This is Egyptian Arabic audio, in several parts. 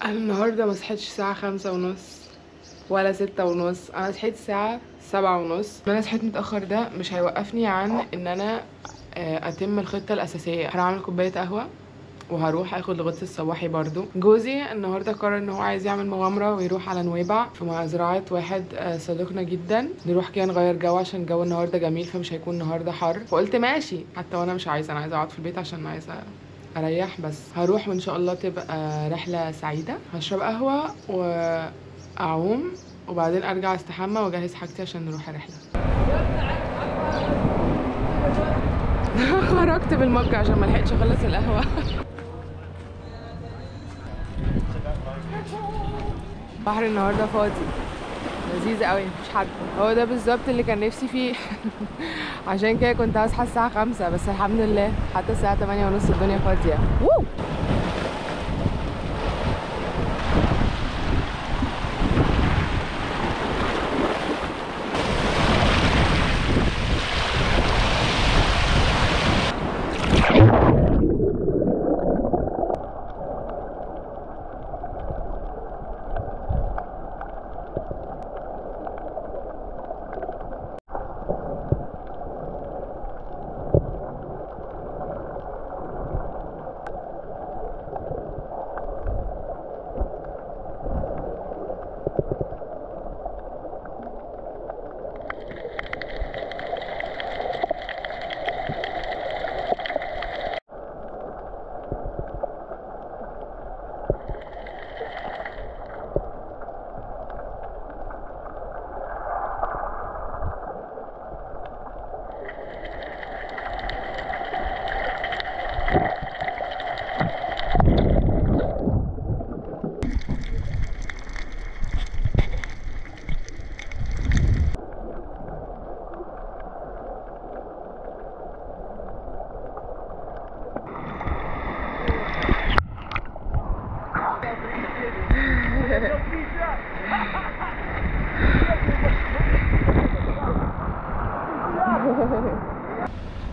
انا النهارده ما صحيتش الساعة 5:30 ولا 6:30، انا صحيت الساعة 7:30. انا صحيت متاخر ده مش هيوقفني عن ان انا اتم الخطة الاساسية. هعمل كوباية قهوة وهروح اخد الغطس الصباحي برضو. جوزي النهارده قرر ان هو عايز يعمل مغامرة ويروح على نويبع في مزرعة واحد صديقنا جدا، نروح كده نغير جو عشان الجو النهارده جميل، فمش هيكون النهارده حر. فقلت ماشي، حتى وانا مش عايزه، انا عايزه اقعد في البيت عشان عايزه اريح، بس هروح وان شاء الله تبقى رحله سعيدة. هشرب قهوة واعوم وبعدين ارجع استحمى واجهز حاجتي عشان نروح الرحلة. خرجت بالمج عشان ما لحقتش اخلص القهوة. البحر النهارده فاضي لذيذ قوي، مفيش حد. هو ده بالظبط اللي كان نفسي فيه. عشان كده كنت هصحى الساعة 5، بس الحمد لله حتى الساعة 8:30 الدنيا فاضية. وو!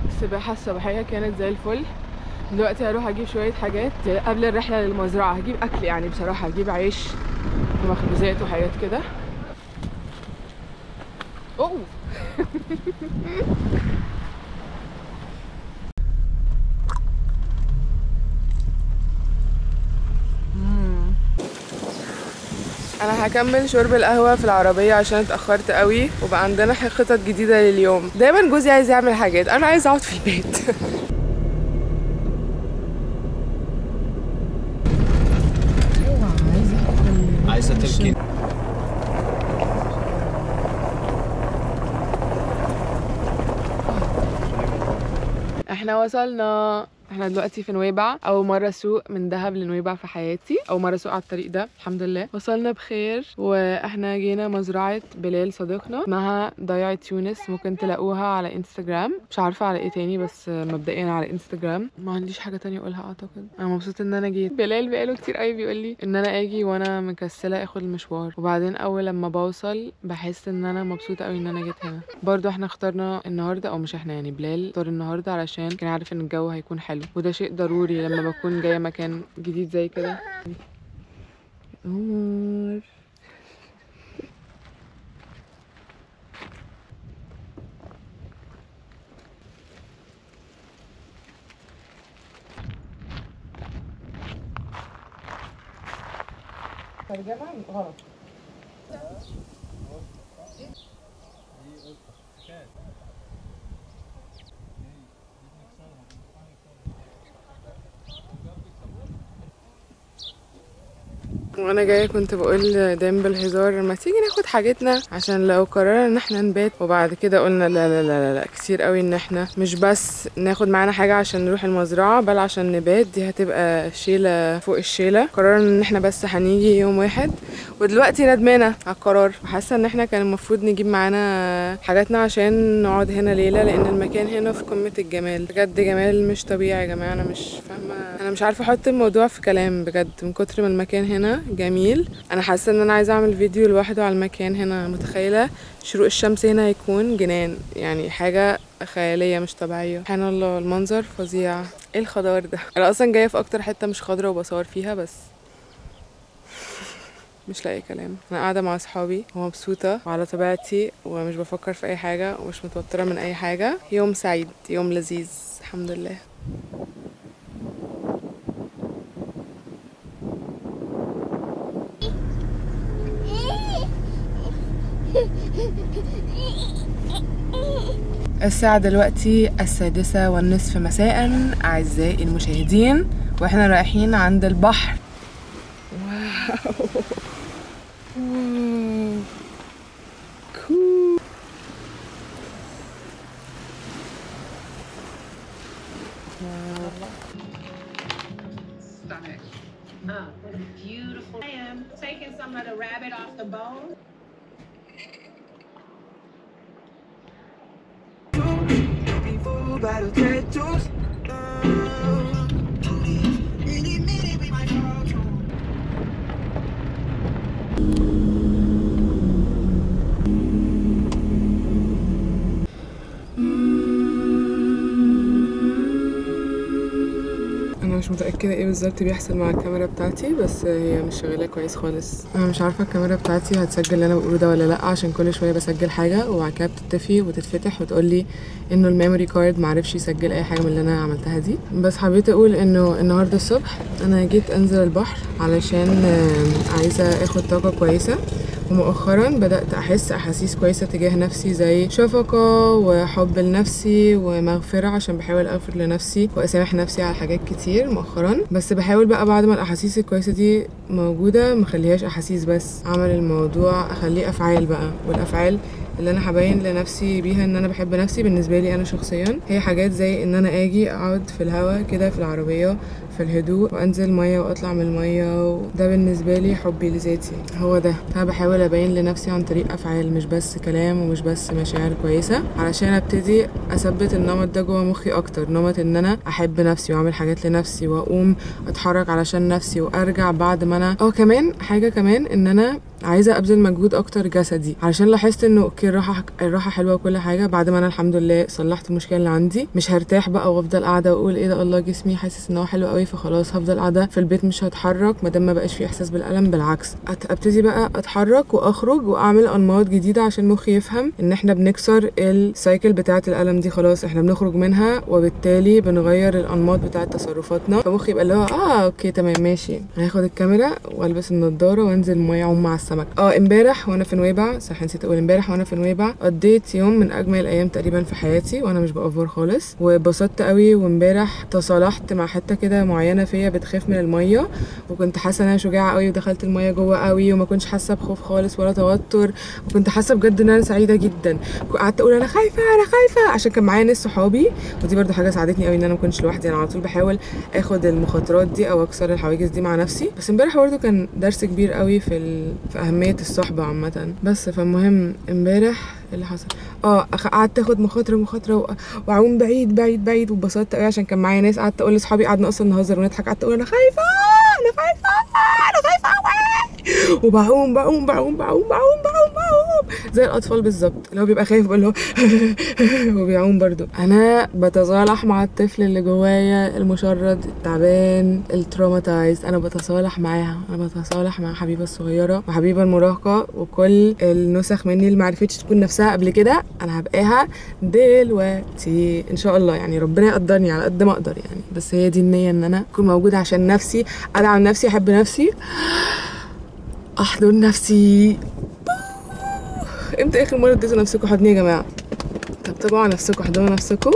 السباحة الصباحية كانت زي الفل. دلوقتي هروح اجيب شوية حاجات قبل الرحلة للمزرعة، هجيب اكل يعني بصراحة، هجيب عيش ومخبوزات وحاجات كده. اوه انا هكمل شرب القهوة في العربية عشان اتاخرت قوي وبقى عندنا خطط جديدة لليوم. دايما جوزي عايز يعمل حاجات، انا عايز اقعد في البيت. عايزه تركين. احنا وصلنا، احنا دلوقتي في نويبع. اول مرة اسوق من دهب لنويبع في حياتي، اول مرة اسوق على الطريق ده، الحمد لله وصلنا بخير. واحنا جينا مزرعة بلال صديقنا، اسمها ضيعه يونس، ممكن تلاقوها على انستجرام، مش عارفه على ايه تاني بس مبدئيا على انستجرام. ما عنديش حاجة تانية اقولها اعتقد. انا مبسوطة ان انا جيت. بلال بقاله كتير قوي بيقول لي ان انا اجي وانا مكسله اخد المشوار، وبعدين اول لما بوصل بحس ان انا مبسوطة قوي ان انا جيت هنا. برضو احنا اخترنا النهارده، او مش احنا يعني، بلال اختار النهارده علشان كان عارف ان الجو هيكون حلو، وده شيء ضروري لما بكون جاية مكان جديد زي كده. قمر. ترجمة غلط. وانا جاية كنت بقول دايما بالهزار ما تيجي ناخد حاجتنا عشان لو قررنا ان احنا نبات، وبعد كده قلنا لا لا لا لا، كتير قوي ان احنا مش بس ناخد معانا حاجة عشان نروح المزرعة بل عشان نبات، دي هتبقى شيله فوق الشيله. قررنا ان احنا بس هنيجي يوم واحد، ودلوقتي ندمانه على القرار وحاسه ان احنا كان المفروض نجيب معانا حاجاتنا عشان نقعد هنا ليلة، لان المكان هنا في قمة الجمال بجد، جمال مش طبيعي يا جماعة. انا مش فاهمه، انا مش عارفه احط الموضوع في كلام بجد من كتر ما المكان هنا جميل. انا حاسه ان انا عايزه اعمل فيديو لوحده على المكان هنا، متخيله شروق الشمس هنا هيكون جنان، يعني حاجة خيالية مش طبيعية. سبحان الله المنظر فظيع، ايه الخضار ده؟ انا اصلا جاية في اكتر حتة مش خضرة وبصور فيها، بس مش لاقي كلام. انا قاعدة مع اصحابي ومبسوطة وعلى طبيعتي ومش بفكر في اي حاجة ومش متوترة من اي حاجة. يوم سعيد، يوم لذيذ، الحمد لله. الساعة دلوقتي 6:30 مساء أعزائي المشاهدين، واحنا رايحين عند البحر. wow wow cool. wow. Beautiful. I am taking some of the rabbit off the bone. انا مش متاكدة ايه بالظبط بيحصل مع الكاميرا بتاعتي، بس هي مش شغالة كويس خالص. انا مش عارفه الكاميرا بتاعتي هتسجل اللي انا بقوله ده ولا لا، عشان كل شوية بسجل حاجة وبعد كده بتطفي وتتفتح وتقول لي انه ال memory card معرفش يسجل اي حاجة من اللي انا عملتها دي. بس حبيت اقول انه النهارده الصبح انا جيت انزل البحر علشان عايزه اخد طاقة كويسة، ومؤخرا بدأت أحس أحاسيس كويسة تجاه نفسي زي شفقة وحب لنفسي ومغفرة، عشان بحاول أغفر لنفسي وأسامح نفسي على حاجات كتير مؤخرا. بس بحاول بقى بعد ما الأحاسيس الكويسة دي موجودة مخليهاش أحاسيس بس، أعمل الموضوع أخليه أفعال بقى. والأفعال اللي أنا هبين لنفسي بيها إن أنا بحب نفسي بالنسبة لي أنا شخصيا هي حاجات زي إن أنا أجي أقعد في الهوا كده في العربية في الهدوء وانزل مية واطلع من المية، وده بالنسبة لي حبي لذاتي، هو ده. انا بحاول ابين لنفسي عن طريق افعال، مش بس كلام ومش بس مشاعر كويسة، علشان ابتدي اثبت النمط ده جوه مخي اكتر، نمط ان انا احب نفسي واعمل حاجات لنفسي واقوم اتحرك علشان نفسي وارجع بعد ما انا كمان حاجة كمان ان انا عايزه ابذل مجهود اكتر جسدي، علشان لاحظت انه okay الراحة حلوة وكل حاجة، بعد ما انا الحمد لله صلحت المشكلة اللي عندي مش هرتاح بقى وافضل قاعدة واقول ايه ده الله جسمي حاسس ان هو حلو قوي فخلاص هفضل قاعدة في البيت مش هتحرك ما دام ما بقاش في احساس بالالم. بالعكس ابتدي بقى اتحرك واخرج واعمل انماط جديدة عشان مخي يفهم ان احنا بنكسر ال cycle بتاعه الالم دي، خلاص احنا بنخرج منها وبالتالي بنغير الانماط بتاعه تصرفاتنا، فمخي يبقى اللي هو okay تمام ماشي. هاخد الكاميرا والبس النضارة وانزل مية اعوم مع السمك. امبارح وانا في نويبع، صح نسيت اقول، امبارح وانا في نويبع قضيت يوم من اجمل الايام تقريبا في حياتي، وانا مش بأفور خالص واتبسطت قوي. وامبارح تصالحت مع حتة كده معينة فيا بتخاف من المية، وكنت حاسه ان انا شجاعة قوي ودخلت المية جوه قوي وما كنتش حاسه بخوف خالص ولا توتر، وكنت حاسه بجد ان انا سعيدة جدا. قعدت اقول انا خايفة انا خايفة عشان كان معايا ناس صحابي، ودي برده حاجة ساعدتني قوي ان انا ما كنتش لوحدي. انا على طول بحاول اخد المخاطرات دي او اكسر الحواجز دي مع نفسي، بس امبارح برده كان درس كبير قوي في اهمية الصحبة عامة. بس فالمهم امبارح اللي حصل قعدت اخد مخاطره واعوم بعيد بعيد بعيد، واتبسطت قوي عشان كان معايا ناس. قعدت اقول لاصحابي، قعدنا اصلا نهزر ونضحك، قعدت اقول انا خايفة انا خايفة انا خايفة، وبعوم بعوم بعوم بعوم بعوم بعوم بعوم زي الاطفال بالظبط، اللي هو بيبقى خايف بقول له وبيعوم برضو. انا بتصالح مع الطفل اللي جوايا المشرد التعبان ال traumatized، انا بتصالح معاها، انا بتصالح مع حبيبه الصغيرة وحبيبه المراهقة وكل النسخ مني اللي معرفتش تكون نفسها قبل كده، انا هبقاها دلوقتي ان شاء الله، يعني ربنا يقدرني على قد ما اقدر يعني، بس هي دي النية ان انا اكون موجودة عشان نفسي، ادعم نفسي، احب نفسي، احضن نفسي. امتى اخر مرة اديتوا نفسكم حضن يا جماعة؟ طبطبوا على نفسكم، احضنوا نفسكم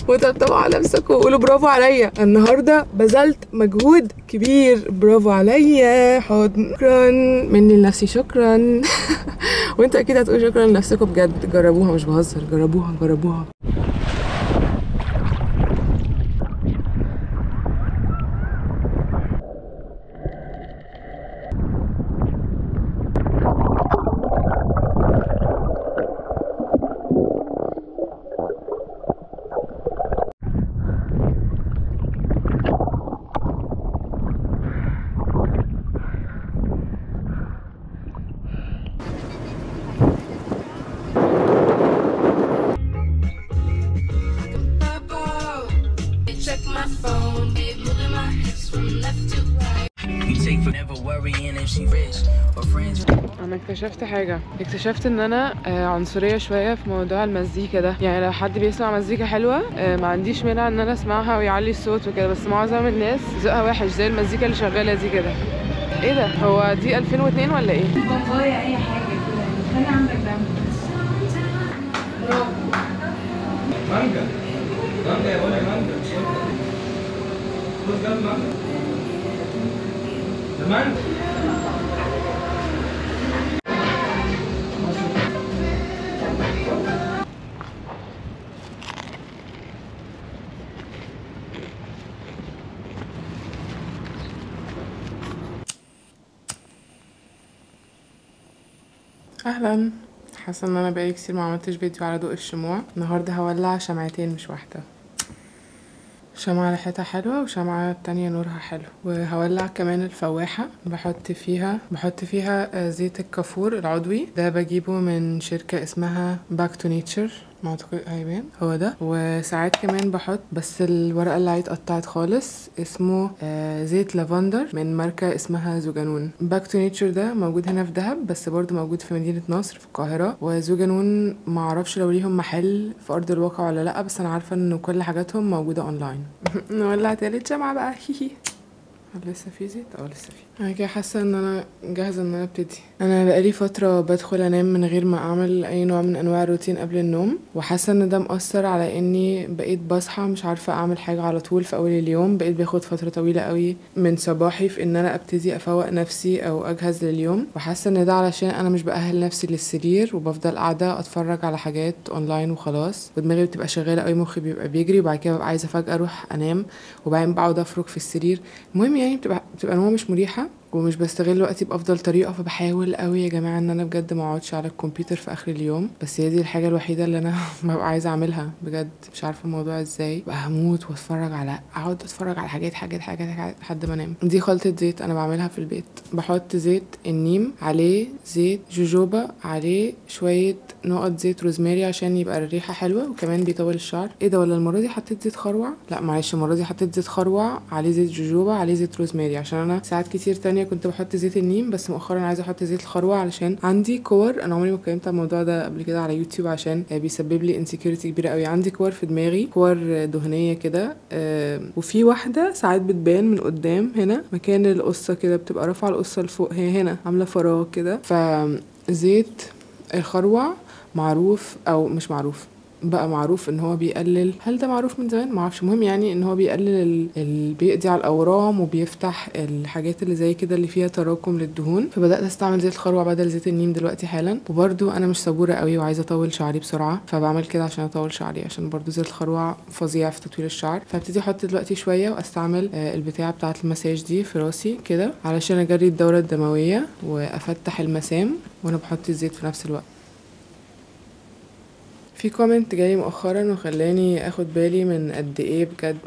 وطبطبوا على نفسكم وقولوا برافو عليا النهارده بذلت مجهود كبير، برافو عليا، حضن، شكرا مني لنفسي، شكرا. وانتوا اكيد هتقولوا شكرا لنفسكم بجد. جربوها، مش بهزر، جربوها جربوها. انا اكتشفت حاجة، اكتشفت ان انا عنصرية شوية في موضوع المزيكا ده. يعني لو حد بيسمع مزيكا حلوة ما عنديش مانع ان انا اسمعها ويعلي الصوت وكده، بس معظم الناس ذوقها وحش زي المزيكا اللي شغالة دي كده. ايه ده؟ هو دي 2002 ولا ايه؟ بابايا اي حاجة كده، خلي عندك دم. برافو. مانجا مانجا يا بابا، مانجا خد جنب مانجا ده مانجا. اهلا. حاسه ان انا بقالي كتير ما عملتش فيديو على ضوء الشموع. النهارده هولع شمعتين مش واحدة، شمعة ريحتها حلوة وشمعه التانية نورها حلو. وهولع كمان الفواحه، بحط فيها زيت الكافور العضوي ده، بجيبه من شركة اسمها Back to Nature، ما اعتقد هيبان هو ده. وساعات كمان بحط بس الورقة اللي اتقطعت خالص، اسمه زيت لافندر من ماركة اسمها زوجانون. Back to Nature ده موجود هنا في دهب، بس برضو موجود في مدينة نصر في القاهرة. وزوجانون ما اعرفش لو ليهم محل في ارض الواقع ولا لا، بس انا عارفه ان كل حاجاتهم موجودة اونلاين. نولع تالت شمعة بقى. لسه في زيت؟ لسه في. انا كده حاسه ان انا جاهزة ان انا ابتدي. انا بقالي فترة بدخل انام من غير ما اعمل اي نوع من انواع الروتين قبل النوم، وحاسه ان ده مأثر على اني بقيت بصحى مش عارفه اعمل حاجة على طول في اول اليوم. بقيت باخد فترة طويلة قوي من صباحي في ان انا ابتدي افوق نفسي او اجهز لليوم، وحاسه ان ده علشان انا مش باهل نفسي للسرير، وبفضل قاعدة اتفرج على حاجات اونلاين وخلاص، ودماغي بتبقى شغالة قوي، مخي بيبقى بيجري، وبعد كده ببقى عايزه فجاة اروح انام، وبعدين بقعد افرك في السرير. المهم يعني بتبقى نومه مش مريحه، ومش بستغل وقتي بافضل طريقه. فبحاول قوي يا جماعة ان انا بجد ما اقعدش على الكمبيوتر في اخر اليوم، بس هي دي الحاجة الوحيدة اللي انا ببقى عايزه اعملها بجد. مش عارفه الموضوع ازاي، بقى هموت واتفرج على اقعد اتفرج على حاجات حاجات حاجات لحد ما انام. دي خلطه زيت انا بعملها في البيت، بحط زيت النيم عليه زيت جوجوبا عليه شوية نقط زيت روزماري عشان يبقى الريحة حلوة، وكمان بيطول الشعر. ايه ده؟ ولا المرة دي حطيت زيت خروع؟ لا معلش، المرة دي حطيت زيت خروع عليه زيت جوجوبا عليه زيت روزماري، عشان انا ساعات كتير تانية كنت بحط زيت النيم، بس مؤخرا عايزه احط زيت الخروع علشان عندي كور. انا عمري ما اتكلمت عن الموضوع ده قبل كده على يوتيوب عشان بيسبب لي insecurity كبيرة قوي. عندي كور في دماغي، كور دهنية كده، وفي واحدة ساعات بتبان من قدام هنا مكان القصة كده، بتبقى رافعه القصة لفوق، هي هنا عامله فراغ كده. فزيت الخروع معروف او مش معروف، بقى معروف ان هو بيقلل، هل ده معروف من زمان؟ معرفش. المهم يعني ان هو بيقلل بيقضي على الاورام وبيفتح الحاجات اللي زي كده اللي فيها تراكم للدهون. فبدات استعمل زيت الخروع بدل زيت النيم دلوقتي حالا. وبرده انا مش صبوره قوي وعايزه اطول شعري بسرعة، فبعمل كده عشان اطول شعري، عشان برده زيت الخروع فظيع في تطويل الشعر. فابتدي احط دلوقتي شوية واستعمل البتاعه بتاعه المساج دي في راسي كده علشان اجري الدورة الدموية وافتح المسام، وانا بحط الزيت في نفس الوقت. في comment جاي مؤخرا وخلاني اخد بالي من قد ايه بجد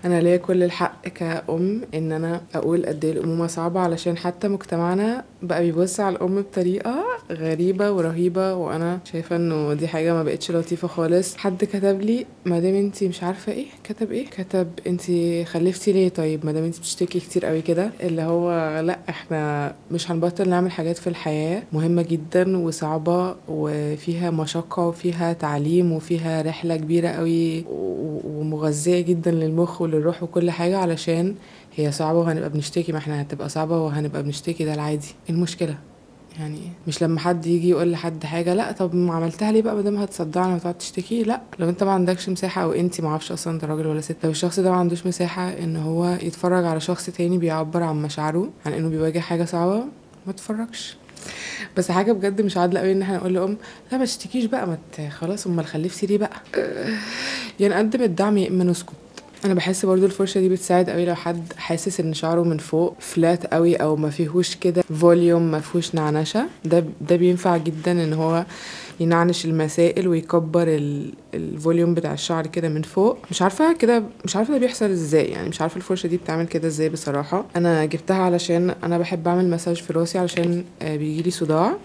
انا ليا كل الحق كأم ان انا اقول قد ايه الامومة صعبة، علشان حتى مجتمعنا بقى بيبص على الام بطريقة غريبة ورهيبه، وانا شايفه انه دي حاجة ما بقتش لطيفة خالص. حد كتب لي ما دام انتي مش عارفه ايه، كتب ايه، كتب انتي خلفتي ليه طيب ما دام انتي بتشتكي كتير قوي كده، اللي هو لا احنا مش هنبطل نعمل حاجات في الحياة مهمة جدا وصعبة وفيها مشقة وفيها تعليم وفيها رحله كبيرة قوي ومغذيه جدا للمخ وللروح وكل حاجة، علشان هي صعبة وهنبقى بنشتكي. ما احنا هتبقى صعبة وهنبقى بنشتكي، ده العادي. المشكلة يعني مش لما حد يجي يقول لحد حاجة لا طب ما عملتها ليه بقى ما دام هتصدعنا وتقعد تشتكي. لا، لو انت ما عندكش مساحة، او انت ما اعرفش اصلا انت راجل ولا ست، لو الشخص ده ما عندوش مساحة ان هو يتفرج على شخص تاني بيعبر عن مشاعره عن انه بيواجه حاجة صعبة، ما تتفرجش. بس حاجة بجد مش عادلة قوي ان احنا نقول لام لا ما تشتكيش بقى، ما خلاص امال خلفتي ليه بقى. يعني نقدم الدعم يا اما نسكت. انا بحس برضو الفرشة دي بتساعد قوي لو حد حاسس ان شعره من فوق flat قوي او ما فيهوش كده volume، ما فيهوش نعنشه، ده بينفع جدا ان هو ينعنش المسائل ويكبر ال volume بتاع الشعر كده من فوق. مش عارفه كده، مش عارفه ده بيحصل ازاي، يعني مش عارفه الفرشة دي بتعمل كده ازاي بصراحة. انا جبتها علشان انا بحب اعمل مساج في راسي علشان بيجيلي صداع،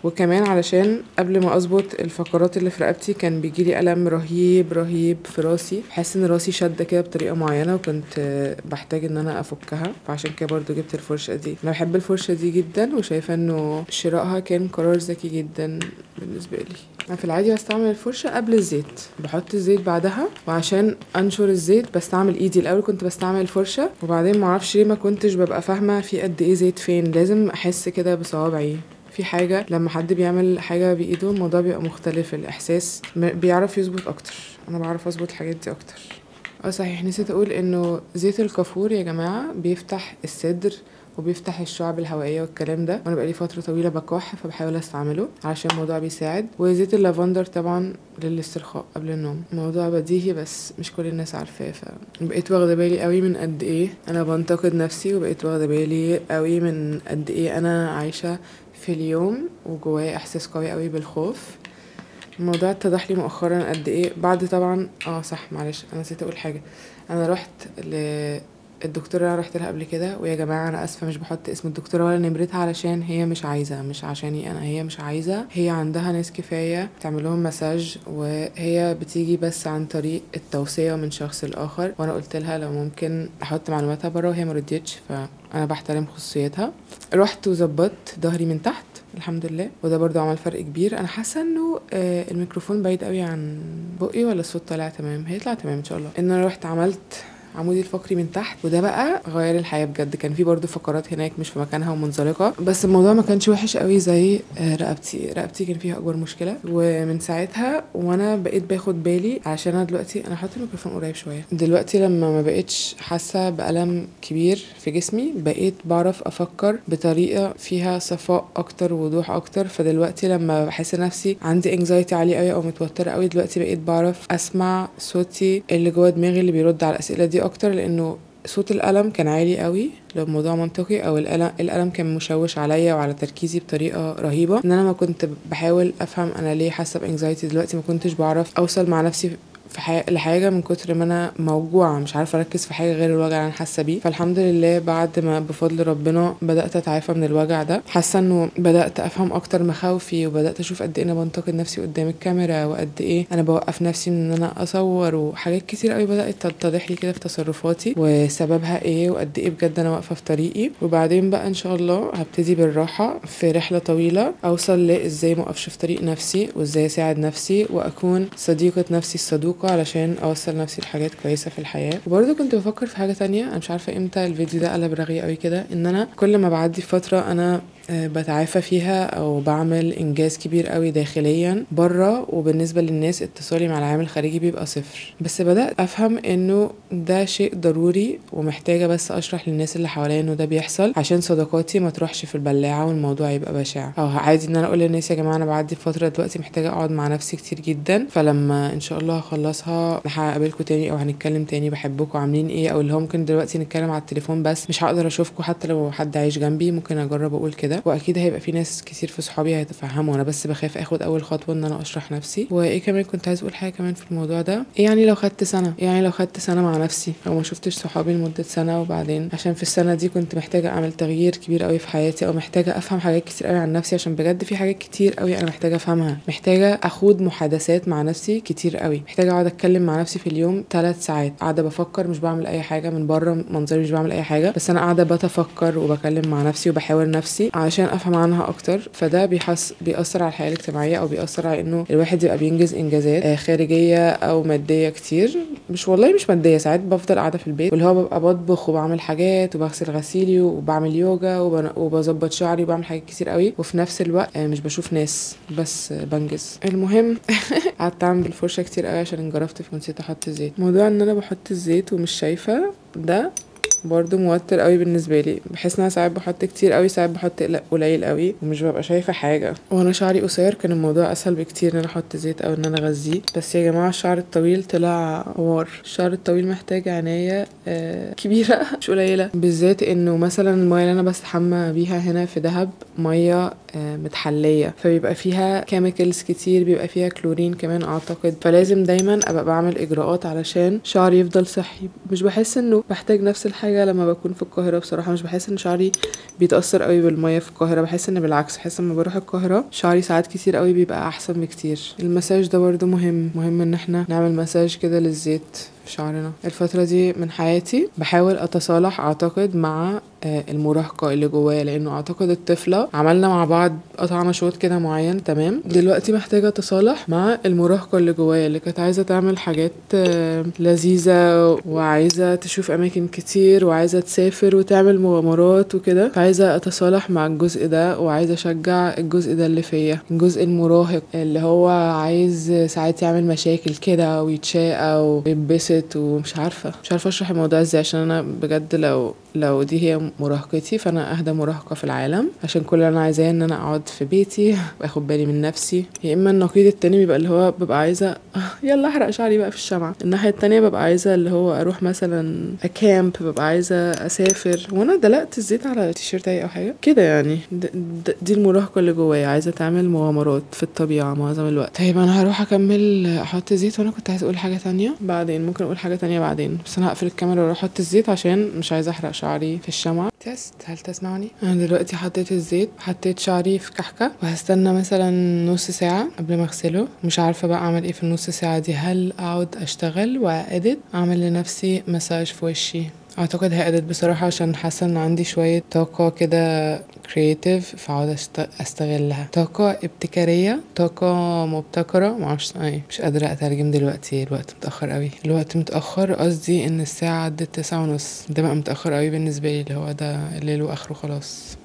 وكمان علشان قبل ما اظبط الفقرات اللي في رقبتي كان بيجيلي الم رهيب رهيب في راسي، بحس ان راسي شده كده بطريقة معينة وكنت بحتاج ان انا افكها، فعشان كده برضو جبت الفرشة دي. انا بحب الفرشة دي جدا وشايفه انه شرائها كان قرار ذكي جدا بالنسبة لي. انا في العادي بستعمل الفرشة قبل الزيت، بحط الزيت بعدها، وعشان انشر الزيت بستعمل ايدي. الاول كنت بستعمل الفرشة وبعدين معرفش ليه ما كنتش ببقى فاهمه في قد ايه زيت فين، لازم احس كده بصوابعي في حاجة. لما حد بيعمل حاجة بايده الموضوع بيبقى مختلف، الاحساس بيعرف يظبط اكتر، انا بعرف اظبط الحاجات دي اكتر. صحيح نسيت اقول انه زيت الكافور يا جماعة بيفتح الصدر وبيفتح الشعب الهوائية والكلام ده، وانا بقالي فترة طويلة بكح فبحاول استعمله علشان الموضوع بيساعد. وزيت اللافندر طبعا للاسترخاء قبل النوم، موضوع بديهي بس مش كل الناس عارفاه. فبقيت واخده بالي قوي من قد ايه انا بنتقد نفسي، وبقيت واخده بالي قوي من قد ايه انا عايشه في اليوم وجوايا احساس قوي قوي بالخوف. الموضوع اتضح لي مؤخرا قد ايه بعد طبعا صح معلش انا نسيت اقول حاجة. انا رحت الدكتورة اللي انا رحت لها قبل كده، ويا جماعة انا اسفه مش بحط اسم الدكتورة ولا نمرتها علشان هي مش عايزه، مش عشاني انا، هي مش عايزه، هي عندها ناس كفاية تعمل لهم مساج، وهي بتيجي بس عن طريق التوصية من شخص لاخر، وانا قلت لها لو ممكن احط معلوماتها بره وهي ما رضيتش، فانا بحترم خصوصيتها. رحت وظبطت ظهري من تحت الحمد لله، وده برضو عمل فرق كبير. انا حاسه انه الميكروفون بعيد قوي عن بقي ولا الصوت طالع تمام؟ هيطلع تمام ان شاء الله. ان انا رحت عملت عمودي الفقري من تحت، وده بقى غير الحياة بجد. كان في برضو فقرات هناك مش في مكانها ومنزلقه، بس الموضوع ما كانش وحش قوي زي رقبتي. رقبتي كان فيها اكبر مشكلة، ومن ساعتها وانا بقيت باخد بالي، عشان انا دلوقتي انا حاطه الميكروفون قريب شوية دلوقتي، لما ما بقيتش حاسه بالم كبير في جسمي بقيت بعرف افكر بطريقة فيها صفاء اكتر ووضوح اكتر. فدلوقتي لما بحس نفسي عندي anxiety عالية قوي او متوترة قوي، دلوقتي بقيت بعرف اسمع صوتي اللي جوه دماغي اللي بيرد على الاسئلة دي اكتر، لانه صوت الالم كان عالي قوي لو الموضوع منطقي، او الالم كان مشوش عليا وعلى تركيزي بطريقة رهيبة، ان انا ما كنت بحاول افهم انا ليه حاسه ب anxiety دلوقتي، ما كنتش بعرف اوصل مع نفسي في لحاجة من كتر ما انا موجوعه، مش عارفه اركز في حاجة غير الوجع اللي انا حاسه بيه. فالحمد لله بعد ما بفضل ربنا بدات اتعافى من الوجع ده، حاسه انه بدات افهم اكتر مخاوفي، وبدات اشوف قد ايه انا بنتقد نفسي قدام الكاميرا، وقد ايه انا بوقف نفسي من ان انا اصور، وحاجات كتير قوي بدات تتضح لي كده في تصرفاتي وسببها ايه، وقد ايه بجد انا واقفة في طريقي. وبعدين بقى ان شاء الله هبتدي بالراحة في رحله طويلة اوصل لازاي ما اقفش في طريق نفسي، وازاي اساعد نفسي واكون صديقه نفسي الصدوقه علشان اوصل نفسي لحاجات كويسة في الحياة. وبرده كنت بفكر في حاجة تانية، انا مش عارفه امتى الفيديو ده قلب رغي قوي كده، ان انا كل ما بعدي فترة انا بتعافى فيها او بعمل انجاز كبير قوي داخليا بره، وبالنسبة للناس اتصالي مع العالم الخارجي بيبقى صفر، بس بدات افهم انه ده شيء ضروري ومحتاجة بس اشرح للناس اللي حواليا انه ده بيحصل عشان صداقاتي ما تروحش في البلاعة والموضوع يبقى بشع. او عادي ان انا اقول للناس يا جماعة انا بعدي فترة دلوقتي محتاجه اقعد مع نفسي كتير جدا، فلما ان شاء الله هخلصها هقابلكم تاني او هنتكلم تاني، بحبكم عاملين ايه، او اللي هو ممكن دلوقتي نتكلم على التليفون بس مش هقدر اشوفكم حتى لو حد عايش جنبي، ممكن اجرب اقول كده، واكيد هيبقى في ناس كتير في صحابي هيتفهموا. انا بس بخاف اخد اول خطوة ان انا اشرح نفسي. وايه كمان كنت عايز اقول حاجة كمان في الموضوع ده، يعني لو خدت سنة، يعني لو خدت سنة مع نفسي او ما شفتش صحابي لمدة سنة، وبعدين عشان في السنة دي كنت محتاجه اعمل تغيير كبير قوي في حياتي، او محتاجه افهم حاجات كتير قوي عن نفسي، عشان بجد في حاجات كتير قوي انا محتاجه افهمها، محتاجه اخوض محادثات مع نفسي كتير قوي، محتاجه اقعد اتكلم مع نفسي في اليوم 3 ساعات قاعدة بفكر، مش بعمل اي حاجة من بره، منظري مش بعمل اي حاجة، بس انا قاعدة بتفكر وبكلم مع نفسي وبحاور نفسي عشان افهم عنها اكتر. فده بيأثر على الحياة الاجتماعية، او بيأثر على انه الواحد يبقى بينجز انجازات خارجية او مادية كتير، مش والله مش مادية، ساعات بفضل قاعدة في البيت واللي هو ببقى بطبخ وبعمل حاجات وبغسل غسيلي وبعمل يوجا وبظبط شعري وبعمل حاجات كتير قوي، وفي نفس الوقت مش بشوف ناس بس بنجز. المهم قعدت اعمل بالفرشه كتير قوي عشان انجرفت فنسيت احط زيت. موضوع ان انا بحط الزيت ومش شايفه ده برضو موتر قوي بالنسبة لي، بحس ان انا ساعات بحط كتير قوي، ساعات بحط قليل قوي ومش ببقى شايفه حاجة. وانا شعري قصير كان الموضوع اسهل بكتير ان انا احط زيت او ان انا اغذيه، بس يا جماعة الشعر الطويل طلع حوار، الشعر الطويل محتاج عناية كبيرة مش قليله، بالذات انه مثلا المية اللي انا بستحمى بيها هنا في دهب مية متحليه، فبيبقى فيها chemicals كتير، بيبقى فيها كلورين كمان اعتقد، فلازم دايما ابقى بعمل اجراءات علشان شعري يفضل صحي. مش بحس انه بحتاج نفس الحاجة حاجة لما بكون في القاهرة بصراحة. مش بحس ان شعري بيتاثر قوي بالمية في القاهرة، بحس ان بالعكس، بحس لما بروح القاهرة شعري ساعات كتير قوي بيبقى احسن بكتير. المساج ده برده مهم، مهم ان احنا نعمل مساج كده للزيت في شعرنا. الفترة دي من حياتي بحاول اتصالح اعتقد مع المراهقة اللي جوايا، لانه اعتقد الطفلة عملنا مع بعض قطعنا شوط كده معين، تمام. دلوقتي محتاجه اتصالح مع المراهقة اللي جوايا، اللي كانت عايزه تعمل حاجات لذيذة وعايزه تشوف اماكن كتير وعايزه تسافر وتعمل مغامرات وكده. فعايزه اتصالح مع الجزء ده، وعايزه اشجع الجزء ده اللي فيا، الجزء المراهق اللي هو عايز ساعات يعمل مشاكل كده ويتشاقى ويتبسط، ومش عارفه مش عارفه اشرح الموضوع ازاي، عشان انا بجد لو دي هي مراهقتي فانا اهدى مراهقة في العالم، عشان كل اللي انا عايزاه ان انا اقعد في بيتي واخد بالي من نفسي. يا اما النقيض التاني بيبقى اللي هو ببقى عايزه يلا احرق شعري بقى في الشمعة. الناحية التانية ببقى عايزه اللي هو اروح مثلا ا camp، ببقى عايزه اسافر، وانا دلقت الزيت على تيشيرتي او حاجة كده يعني. دي المراهقة اللي جوايا، عايزه تعمل مغامرات في الطبيعة معظم الوقت. طيب انا هروح اكمل احط زيت، وانا كنت عايزه اقول حاجة تانية بعدين، ممكن اقول حاجة تانية بعدين، بس انا هقفل الكاميرا واروح احط الزيت عشان مش عايزه احرق شعري في الشمعة. test، هل تسمعني؟ انا دلوقتي حطيت الزيت، حطيت شعري في كحكه، وهستنى مثلا نص ساعة قبل ما اغسله. مش عارفه بقى اعمل ايه في النص ساعة دي، هل اقعد اشتغل وا edit، اعمل لنفسي مساج في وشي؟ اعتقد ه edit بصراحة، عشان حاسه ان عندي شوية طاقة كده creative، فاقعد استغلها. طاقة ابتكاريه، طاقة مبتكره، معرفش ايه، مش قادرة اترجم دلوقتي، الوقت متاخر قوي. الوقت متاخر قصدي ان الساعة عدت 9:30، ده بقى متاخر قوي بالنسبة لي، اللي هو ده الليل واخره خلاص.